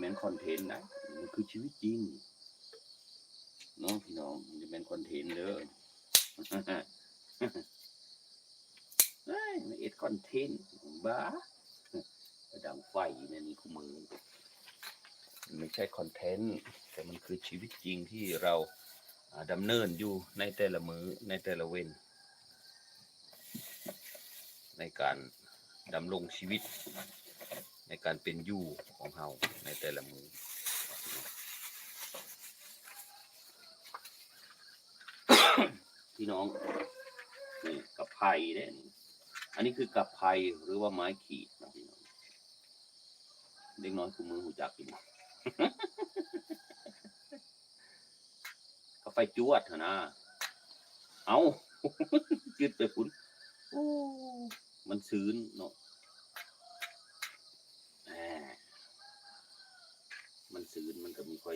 ແມ່ນຄອນເທັນນະ ມັນຄືຊີວິດຈິງເນາະພີ່ນ້ອງ ມັນຈະແມ່ນຄອນເທັນເດີ. ເອີຍ ມາເຮັດຄອນເທັນ ບ້າ ປະດັງໄຟຢູ່ໃນນີ້ຄູ່ມື້. ມັນບໍ່ໃຊ່ຄອນເທັນ ແຕ່ມັນຄືຊີວິດຈິງທີ່ເຮົາ ອ່າ ດຳເນີນຢູ່ໃນແຕ່ລະມື້ ໃນແຕ່ລະເວັນ ໃນການດຳລົງຊີວິດ ໃນການເປັນຢູ່ຂອງເຮົາໃນແຕ່ລະມື້. ພີ່ນ້ອງ ນີ້ກະໄຜ່ເດ້ ອັນນີ້ຄືກະໄຜ່ ຫຼືວ່າໄມ້ຂີດເນາະພີ່ນ້ອງ. ເດັກນ້ອຍຄູ່ມື້ຮູ້ຈັກຢູ່ບໍ່? ກະໄຟຈວດຫັ້ນນາ. ເອົ້າ ຈືດໄປພຸ້ນ. ໂອ້ ມັນຊືນເນາະ ແໝ ມັນຊືນ ມັນກະມີໄຟ